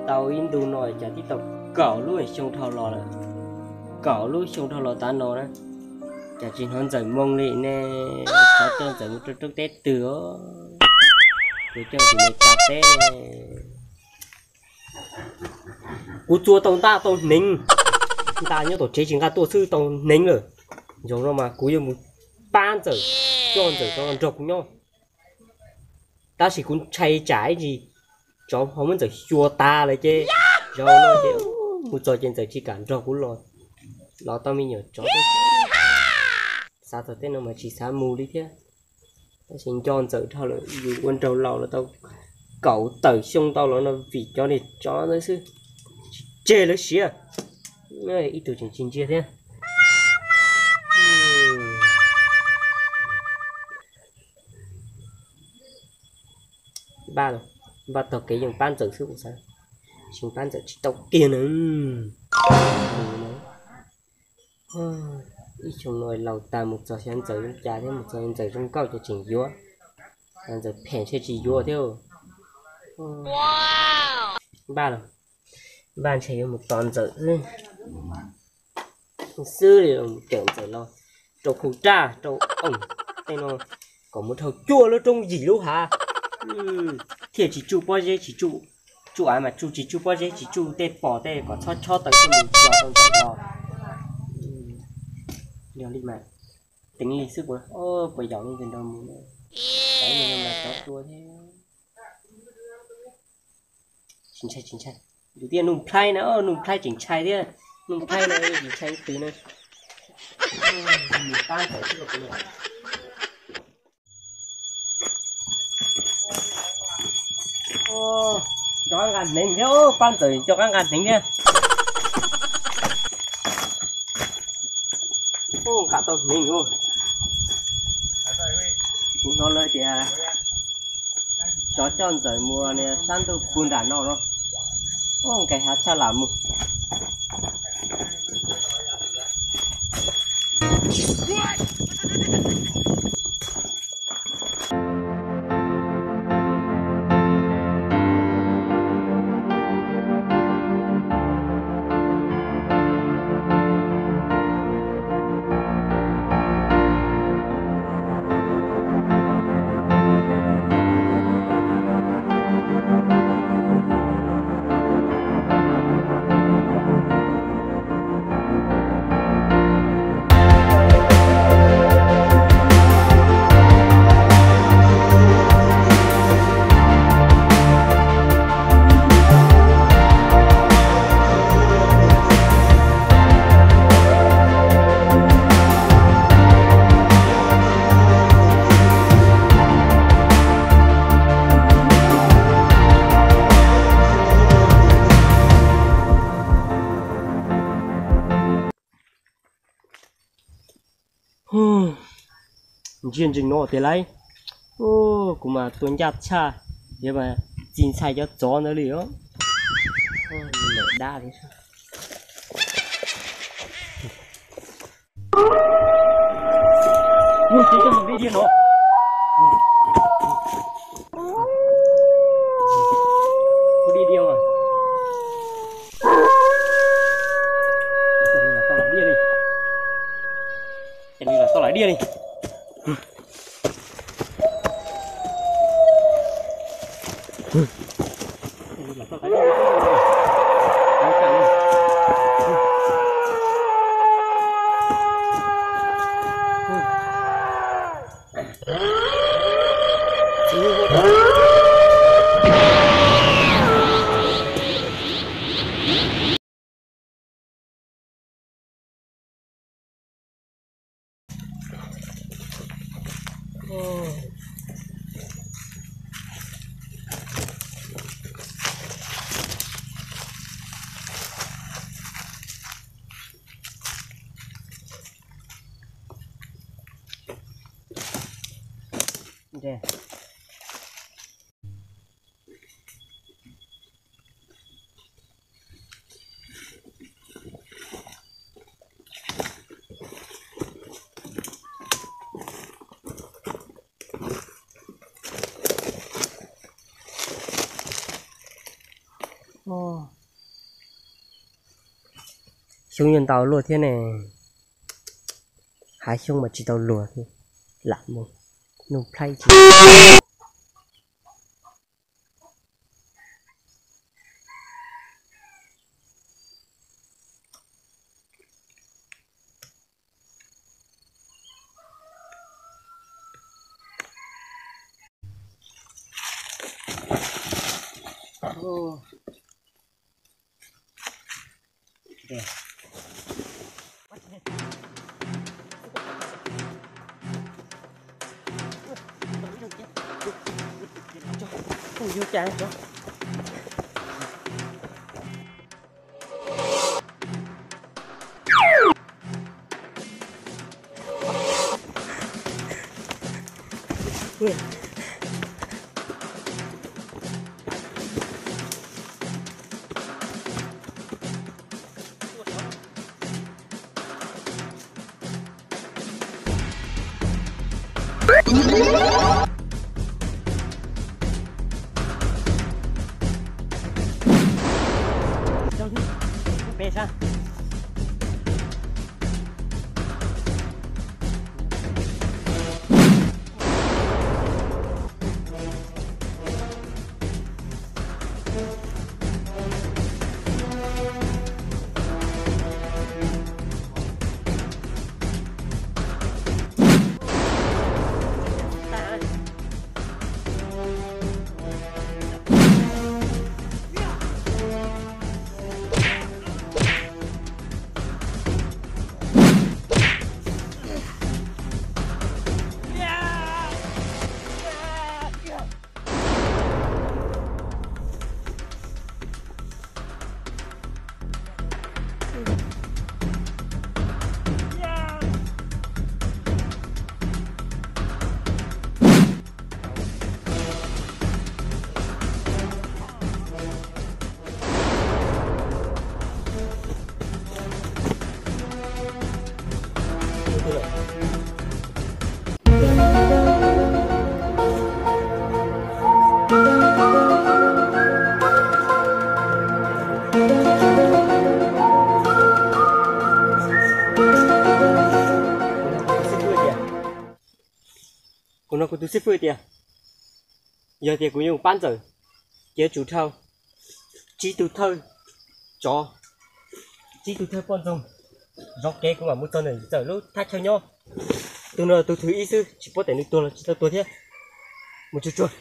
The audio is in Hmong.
Tau ib ntu no cas twb tau kaum lub xyoo dhau los lawm, kaum lub xyoo dhau los tav no na, cas tsis hnov Ntxawm moo li ne? Xyov coj Ntxawm mus rau roob teb twg os, yuav coj mus tsis mus tsa teb ne. Kuv txua tau ntaj tau hneev, ntaj nyob tom tsev tsis nqa tuaj xwb tau hneev lawm. Zaum no mas kuv yuav mus pab Ntxawm, coj Ntxawm rov nrog kuv nyob. Tab sis kuv ntshai tsam ib ntsis tsov ho muab Ntxawm xyuas tas lawm ces zaum no ces mus txog ces Ntxawm tsis kam nrog kuv los, los tau me nyuam tsov. Xav txog tej no mas tsis xav mus li thiab. Tab sis nco Ntxawm dhau lawm, yus ua nraug laus los tau kaum tawm xyoo ntau los no vim cov niag tsov ntawd xwb, tsis tseg lawv siav. Ib tug tseem tsis ntsia thiab. Npaj, npaj taug kev yeej pab Ntxawm xwb kuv xav, tsis pab Ntxawm tsis tau kiag na. Ib xyoo no laus tas mus txog xyov Ntxawm zoo cas thiab, mus txog Ntxawm zoo nkauj ces tseem yuav, Ntxawm phem ntshe tsis yuav thiab. Npaj los, npaj ntshe yuav mus tos Ntxawm xwb, xwb li los cawm Ntxawm los rau khu raj rau oos tej no, kom mus dhau cuaj lub roob yim lub hav, thiaj tsis tsuj pob zeb tsis tsuj, tsuj av mas tsuj tsis tsuj pob zeb tsis tsuj tej pos tej kom txhob chob taws thiaj mus yos tau Ntxawm los. Yog li mas teev li xwb puas, puas yaum li nrog mus, cov no mas cov tua thiab. Tsis ntshai, tsis ntshai. Yus thiaj Nuj Nplhaib na, Nuj Nplhaib tseem ntshai thiab. Nuj Nplhaib no tsis ntshai twg na. Nco qab nqa hneev thiab, pab Ntxawm nco qab nqa hneev thiab. Nqa tau hneev. Kuv hnov lawv tias tsov coj Ntxawm mus sab ntuj puag nram no no. Nqes hav tshaj lam mus. Ntsia ntsees no tiag lauj. Kuv mas tua ncaj tshaj, yog mas txi ntxhais cov tsov ntawd li os. Lawm dab li. Xyoob yuav ntau luaj thiab ne. Hav xyoob mas tsis tau luag thiab. Lam mus nug plaib tsis Kuv nug kuv tus xib fwb tias, yog tias kuv yuav mus pab Ntxawm, ces yuav tsum dhau tsib tug thawj tsov, tsib tug thawj poj ntxoog zov kev kuv mam mus txog ntawm Ntxawm lub thaj chaw nyob. Tus no tus thib ib xwb, tsis paub tias nws tuag los tsis tau tuag thiab. Mus tsuag tsuag.